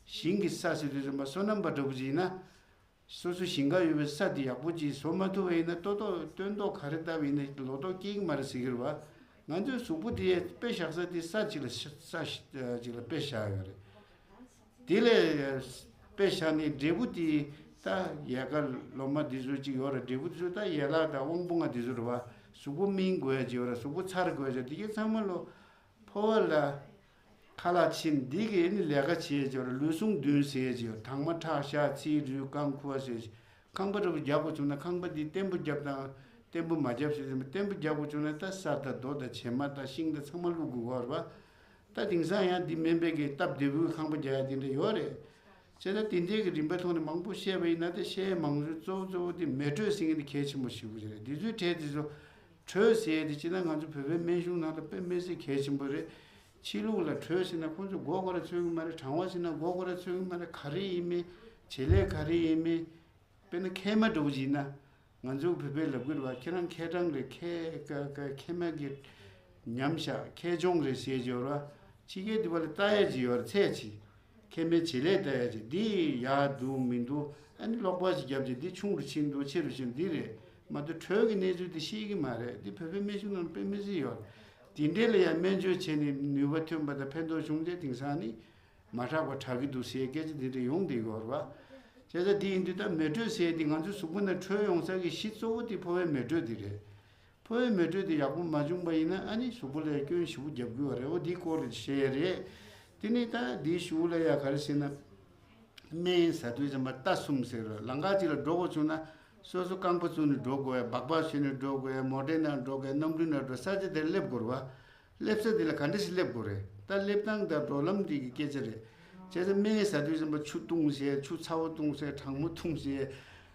ཞིང་གི་ས་ཟེར་དུས་ཙམ་པ་སོ་ནམ་པ་འདྲ་པོ་ཅིག་ཡིན་ན། སོ་སོ་ཞིང་ཁ་ཡོད་པའི་ས་དེ་ཡག་པོ་ཅིག་བཟོ་མ་ཐུབ་པ་ཡིན་ན་ལྟོ་ཏོག་སྟོན་ཐོག་ག་རེ་བཏབ་ཡིན་ན་ལོ་ཏོག་སྐྱེ་གི་མ་རེད་ཟེར་གི་རེད་བ། ང་ཚོའི་གཟུགས་པོ་དེ་དཔེ་བཞག་ས་དེ་ས་གཅིག་ལ་ཤ་ས་ཤ་གཅིག་ལ་དཔེ་བཞག་ཡོད་རེད། དེ་ལས་དཔེ་བཞག་ནས་འབྲས་བུ་དེ་ད་ཡལ་ག་ལོ་མ་དེ་ཚོ་ཅིག་ཡོད་རེད། འབྲས་བུ་དེ་ཚོ་ད་ཡན་ལག་དང་དབང་པོ་ལྔ་དེ་ཚོ་རེད་བ། གཟུགས་པོ་སྨིན་དགོས་ཡ་ཅིག་ཡོད་རེད། གཟུགས་པོ་འཚར་དགོས་ཡ་ཅིག་དེ་གའི་ཚང་མ་ལོ། ཕོ་བ་ལ་ཁ་ལག་ཕྱིན་འདི་གི་ནི་ལས་ཀ་བྱེད་ཀྱི་ཡོད་རེད། ལུས་ཟུངས་བདུན་ཟེར་གྱི་ཡོད་རེད། དྭངས་མ་ཁྲག་ཤ་ཚིལ་རུས་རྐང་ཁུ་བ་ཟེར་གྱི། ཁང་པ་འདྲ་པོ་རྒྱག་དགོས་བྱུང་ན་ཁང་པ་འདི་བརྟན་པོ་རྒྱབ་དང་བརྟན་པོ་མ་རྒྱབ་ཟེར་གྱི། བརྟན་པོ་རྒྱག་དགོས་བྱུང་ན་ད་ས་དང་རྡོ་དང་བྱེ་མ་དང་ཤིང་དང་ཚང་མ་བླུག་དགོས་ཀྱི་ཡོད་རེད་བ། ད་དེང་སང་ཡང་འདི་སྨན་པའི་གི་སྟབས་བདེ་པོའི་ཁང་པ་རྒྱག་ཡ་དེ་འདྲ་ཡོད་རེད། བྱས་ཙང་དེ་འདྲའི་གི་རིམ་པ་ཐོག་ནས་མང་པོ་བཤད་པ་ཡིན་ན་ད་བཤད་ཡ་མང་ཤོས་གཙོ་བོ་གཙོ་བོ་དེ་མེ་དྲོད་ཟེར་མཁན་དེ་གལ་ཆེན་པོ་ཞེ་པོ་ཅིག་རེད། འདི་ཚོའི་གྲས་དེ་ཚོ། དྲོད་ཟེར་ཡ་དེ་སྤྱིར་ན་ང་ཚོ་བོད་པའི་སྨན་གཞུང་ནང་ལ་དཔེ་མི་སྲིད་གལ་ཆེན་པོ་རེད། ཕྱི་ལུགས་ལ་དྲོད་ཟེར་ན་ཁོང་ཚོ་མགོ་སྐོར་ར་ཚོད་ཀྱི་མ་རེད། གྲང་བ་ཟེར་ན་མགོ་སྐོར་ར་ཚོད་ཀྱི་མ་རེད། ག་རེ་ཡིན་མིན། བྱེད་ལས་ག་རེ་ཡིན་མིན། དཔེར་ན་མཁལ་མ་འདྲ་པོ་ཅིག་ཡིན་ན། ང་ཚོ་བོད་པའི་ལབ་ཀྱི་རེད་བ། ཁྱེད་རང་མཁལ་གྲང་རེད། མཁལ་ཀ་ཀ་མཁལ་མ་གི་ཉམས་ཤག་མཁལ་གྱོང་རེད་ཟེར་གྱི་ཡོད་རེད་བ། ཕྱི་རྒྱལ་དེ་བ་ལ་ལྟ་ཡ་ཅིག་ཡོད་རེད། ཚད་ཅིག་མཁལ་མའི་བྱེད་ལས་ལྟ་ཡ་ཅིག་འདི་ཡག་འདུག་མི་འདུག་ཨ་ནི་གློག་པ་ཞིག་བརྒྱབ་བྱས་འདི་ཆུང་རུ་ཕྱིན་འདུག་ཆེ་རུ་ཕྱིན་འདི་རེད་མ་གཏོགས་དྲོད་ཀྱི་གནས་ཚུལ་དེ་ཤེས་ཀྱི་མ་རེད། འདི་བོད་པའི་སྨན་གཞུང་ནང་དཔེ་མི་སྲིད་ཡོད་རེད། དེ་འདྲས་ལ་ཡང་སྨན་བཅོས་བྱས་ནས་ནུས་པ་ཐོན་པ་དང་ཕན་ཐོགས་བྱུང་སྟེ་དེང་སང་ནི་མ་དྲག་པ་དྲག་གི་འདུག་ཟེར་སྐད་ཆ་འདི་འདྲས་ཡོང་བསྡད་ཡོད་རེད་བ། བྱས་ཙང་འདི་ཡིན་དུས་ད་མེ་དྲོད་ཟེར་འདི་ང་ཚོའི་གཟུགས་པོ་ནང་དྲོད་ཡོང་ས་གི་གཞི་གཙོ་བོ་དེ་ཕོ་བའི་མེ་དྲོད་འདི་རེད། ཕོ་བའི་མེ་དྲོད་དེ་ཡག་པོ་མ་བྱུང་པ་ཡིན་ན་ཨ་ནི་གཟུགས་པོ་ལ་སྐྱོན་ཞེ་པོ་རྒྱབ་དགོས་པ་རེད། འོ་འདིའི་སྐོར་རེ་བཤད་རེད། དེ་ནས་ད་འདིའི་གཞུག་ལ་ཡ་ག་རེ་ཟེར་ན། སྨན་ཟ་དུས་ཙམ་པ་རྟ་གསུམ་ཟེར་རོ། ལམ་ཁ་ཅིག་ལ་འགྲོ་དགོས་བྱུང་ན་སོ་སོ་རྐང་པ་བཙུགས་ནས་འགྲོ་དགོས་ཡ། སྦག་སྦག་བྱས་ནས་འགྲོ་དགོས་ཡ། མོ་ཊའི་ནང་འགྲོ་དགོས་ཡ། གནམ་གྲུའི་ནང་འགྲོ། ས་ཆ་དེར་སླེབས་དགོས་རེད་བ། སླེབས་ས་འདི་ལ་ག་འདྲ་ཞིག་སླེབས་དགོས་རེད། ད་སླེབས་སྟངས་དང་འགྲོ་ལམ་འདི་གི་སྐད་ཆ་རེད། བྱས་ཙང་སྨན་ཟ་དུས་ཙམ་པ་ཆུ་བཏུང་བྱས། ཆུ་ཚ་བོ་བཏུང་བྱས། གྲང་མོ་བཏུང་བྱས།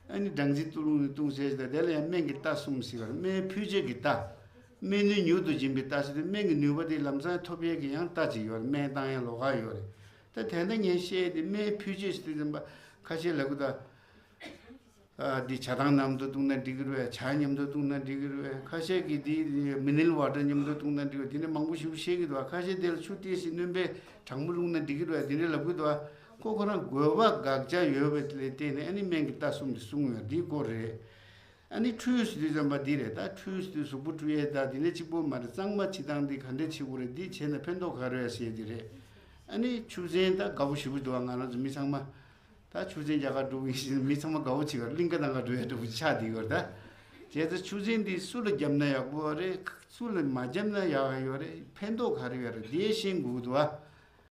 ཨ་ནི་སྦྲང་རྩི་བཏུང་བཏུང་བྱས། ད་དེ་ལ་ཡང་སྨན་གྱི་རྟ་གསུམ་ཟེར་བ་རེད། སྨན་ཕུལ་བྱེད་ཀྱི་རྟ། སྨན་ནུས་མྱུར་དུ་འབྱིན་པའི་རྟགས་ཤིག་དང་། སྨན་གྱི་ནུས་པ་དེ་ལམ་སང་ཐོབ་ཡས་ཀྱི་ཡང་རྟགས་ཅིག་ཡོད་རེད། སྨན་བཏང་ཡས་ལོགས་ཀ་ཡོད་རེད། ད་དེ་འདྲ་ངས་བཤད་དེ་སྨན་ཕུལ་ཆས་ཤིག་དེ་ཙམ་པ་ཁ་ཤས་ལབ་གི་འདུག་ཨ། འདི་ཇ་དང་མཉམ་དུ་བཏུང་ན་འགྲིག་གི་རེད། ཇ་མཉམ་དུ་བཏུང་ན་འགྲིག་གི་རེད། ཁ་ཤས་ཀྱིས་འདི་མི་ནིལ་ཝ་ཊར་མཉམ་དུ་བཏུང་ན་འགྲིག་གི་རེད། དེ་འདྲ་མང་པོ་ཞིག་བཤད་ཀྱི་འདུག་ཁ་ཤས་དེ་ལ་ཆུ་ཏོག་ཙམ་སྣོན་པས་གྲང་མོ་བླུགས་ན་འགྲིག་གི་རེད། དེ་འདྲ་ལབ་ཀྱི་འདུག་ཁོ་ཁོ་རང་དགོས་པ་དགག་བྱ་ཡོད་པ་ལ་བརྟེན་ནས་ཨ་ནི་སྨན་གྱི་རྟགས་གསུམ་དེ་གསུངས་ཡོད། འདི་སྐོར་རེད། ཨ་ནི་ཁྲུས་ཟེར་དུས་ཙམ་པ་འདི་རེད། ད་ཁྲུས་ཟེར་དུས་གཟུགས་པོ་བཀྲུ་ཡས་ད་དེ་འདྲ་གཅིག་པོ་མ་རེད། གཙང་མ་བྱེད་སྟངས་འདི་ག་འདྲ་བྱེད་དགོས་རེད། འདི་བྱས་ན་ཕན་ཐོགས་ག་རེ་ཡོད་ཟེར་འདི་རེད། ཨ་ནི་ཆུ་ཚན་ད་དགའ་པོ་ཞེ་པོ་འདུག་ང་རང་ཚོ་མི་ཚང་མ། ད་ཆུ་ཚན་རྒྱག་གར་འགྲོ་གི་ཡིན་ཞེས་མི་ཚང་མ་དགའ་པོ་བྱེད་ཀྱི་ཡོད། གླིང་ག་ནང་ག་འགྲོ་ཡ་འདྲ་པོ་ཆགས་བསྡད་ཡོད་ད། བྱས་ཙང་ཆུ་ཚན་འདི་སུ་ལ་བརྒྱབ་ན་ཡག་པོ་རེད། སུ་ལ་མ་བརྒྱབ་ན་ཡག་ཡོད་རེད། ཕན་ཐོགས་ག་རེ་ཡོད་རེད། འདི་ཤེས་དགོས་ཀྱི་འདུག་ཨ།